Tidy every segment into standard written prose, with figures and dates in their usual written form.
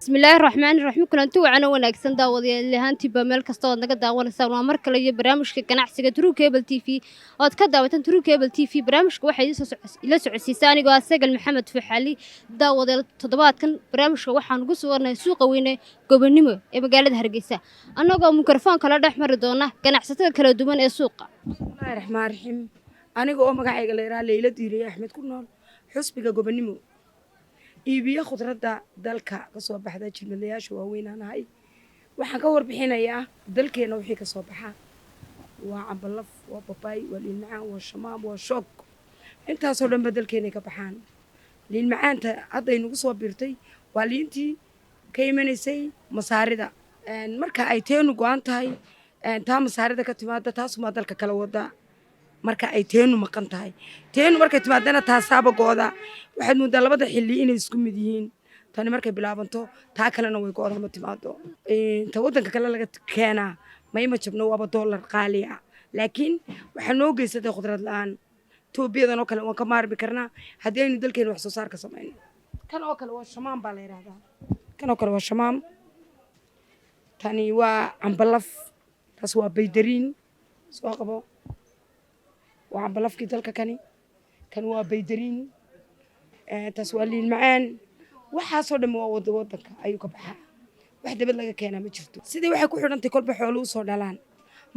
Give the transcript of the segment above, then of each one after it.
Bismillaahi raxmaani raxiim. Kulanti wacan oo wanaagsan, daawadayaal ahaantiiba meel kasta ood naga daawanaysaan. Waa mar kale iyo barnaamijka ganacsiga True Cable TV ood ka daawatan True Cable TV. Barnaamijka waxaa idiin soo ila socodsiisa anigoo ah Sagal Maxamed Fuxaali. Daawadayaal, toddobaadkan barnaamijka waxaan ugu sugannahay suuqa weyne Gobonimo ee magaalada Hargeysa, annagoo mikrofoon kala dhex mari doona ganacsatada kala duwan ee suuqa. Bismillaahi raxmaan raxiim. Aniga oo magacayga la yidhaha Leyla Diiriye Axmed, ku nool xusbiga Gobonimo, iibiyo khudradda dalka ka soo baxda, jilmadlayaasha waaweyn aan ahay. Waxaan ka warbixinayaa dalkeenna wixii ka soo baxa: waa cambalaf, waa babaay, waa liin macaan, waa shamaam, waa shoog. Intaasoo dhanba dalkeenay ka baxaan. Liin macaanta hadday nagu soo biirtay waa liintii ka imanaysay Masaarida. Marka ay teenu go-an tahay, taa Masaarida ka timaada taasumaa dalka kala wada. Marka ay teenu maqan tahay, teenu markay timaadana taasaaba go'da. Waxaad moodaa labada xilli inay isku mid yihiin. Tani markay bilaabanto, taa kalena way go'da, ma timaado. Ta waddanka kale laga keenaa mayma jabno, waaba dollar qaali ah, laakiin waxaa noo geysatay khudrad la-aan. Toobiyadan oo kale waan ka maarmi karnaa haddii aynu dalkeena wax soo saar ka samayno. Kan oo kale waa shamaam baa la yidhahdaa. Kan oo kale waa shamaam. Tani waa cambalaf, taas waa baydariin. Soo qabo, waa cambalafkii dalka kani. Kan waa baydariin, taas waa liin macaan. Waxaasoo dhan waa wada wadanka ayuu ka baxaa, wax dabad laga keenaa ma jirto. Sidii waxay ku xidhantay kolba xoolo usoo dhalaan.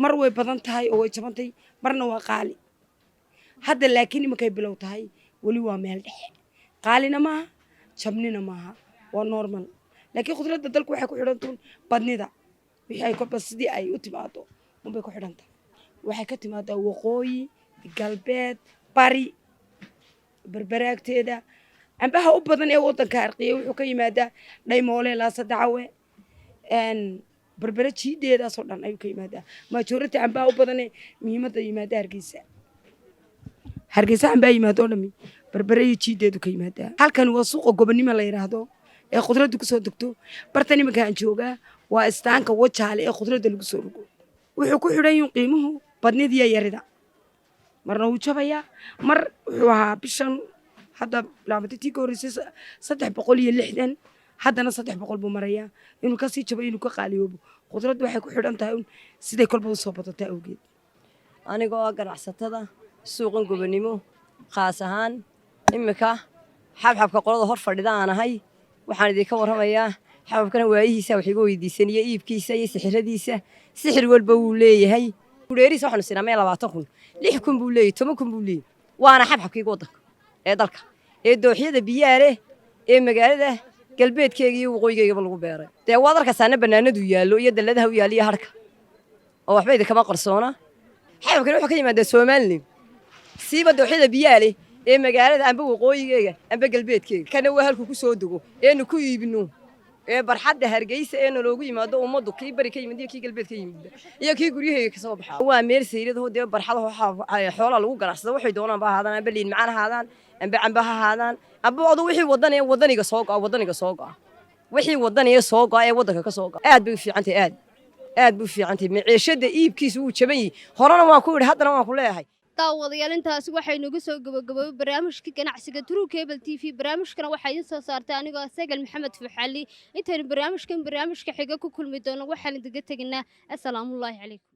Mar way badan tahay oo way jabantay, marna waa qaali. Hadda laakiin iminkay bilow tahay, weli waa meel dhexe, qaalina maaha, jabnina maaha, waa normal. Laakiin khudradda dalku waxay ku xidhantuun badnida wixii ay kolba sidii ay u timaado unbay ku xidhan tahay. Waxay ka timaadaa waqooyi, galbeed, bari, Berberaagteeda. Cambaha u badan ee wadanka arqiya wuxuu ka yimaadaa Dhaymoole, Laasadacawe, Berbere jiideedaasoo dhan ayuu ka yimaadaa. Majority cambaha u badane muhiimadda yimaada Hargeysa. Hargeysa cambaa yimaado oo dhami Berbere iyo jiideedu ka yimaadaa. Halkani waa suuqa Gobonimo la yidhaahdo ee khudraddu kusoo degto. Bartan iminka aan joogaa waa istaanka Wajaale ee khudradda lagu soo rogo. Wuxuu ku xidhan yihin qiimuhu badnidiyo yarida. Marna wuu jabayaa. Mar wuxuu ahaa bishan hadda bilaabatay tii ka horreysay 360, haddana 300 buu marayaa. Inuu kasii jabo, inuu ka qaaliyoobo, khudraddu waxay ku xidhan tahay un siday kolba usoo badataa awgeed. Anigoo ah ganacsatada suuqan Gobonimo, khaas ahaan iminka xabxabka qolada hor fadhida aan ahay, waxaan idinka warramayaa xabxabkana waayihiisa wax iga weydiisaniyo iibkiisa iyo sixiradiisa. Sixir walba wuu leeyahay. Kudheerihiisa waxaanu siinaa meel 20,000, 6,000 buu leeyahy, 10,000 buu leeyahy. Waana xabxabkiiga waddanka ee dalka ee dooxyada biyaha leh ee magaalada galbeedkeega iyo waqooyigeygaba lagu beeray. Dee waad arkaysaana bannaanadu yaallo iyo dalladaha u yaallo iyo harka oo waxba idinkama qarsoona. Xabxabkani wuxuu ka yimaadaa Somaliland, siiba dooxyada biyaha leh ee magaalada amba waqooyigeega amba galbeedkeega. Kana waa halku ku soo dego eenu ku iibino ee barxadda Hargeysa ee naloogu yimaado ummaddu, kii bari ka yimid iyo kii galbeed ka yimid iyo kii guryahayga kasoo baxaa. Waa meel sayladaho dee barxadaho xoolaa lagu ganacsado. Waxay doonaan ba ahaadaan, amba liin macaan ahaadaan, amba camba ha ahaadaan, amba adu wixii wadanaya wadaniga soo go'a, wadaniga soo go'a, wixii wadanaya soo go'a ee waddanka ka soo go'a. Aad bay u fiican tahay, aad aad buu u fiican tahay. Maciishada iibkiisu wuu jaban yahay. Horena waan ku yidhi, haddana waan ku leeyahay. Daawadayaal, intaasi waxaynugu soo gabagaboobay barnaamijka ganacsiga True Cable TV. Barnaamijkana waxaa idiin soo saartay anigoo Sagal Maxamed Fuxali. Intaynu barnaamijkan barnaamijka xiga ku kulmi doono, waxaan idiga teginaa assalaamullaahi calaykum.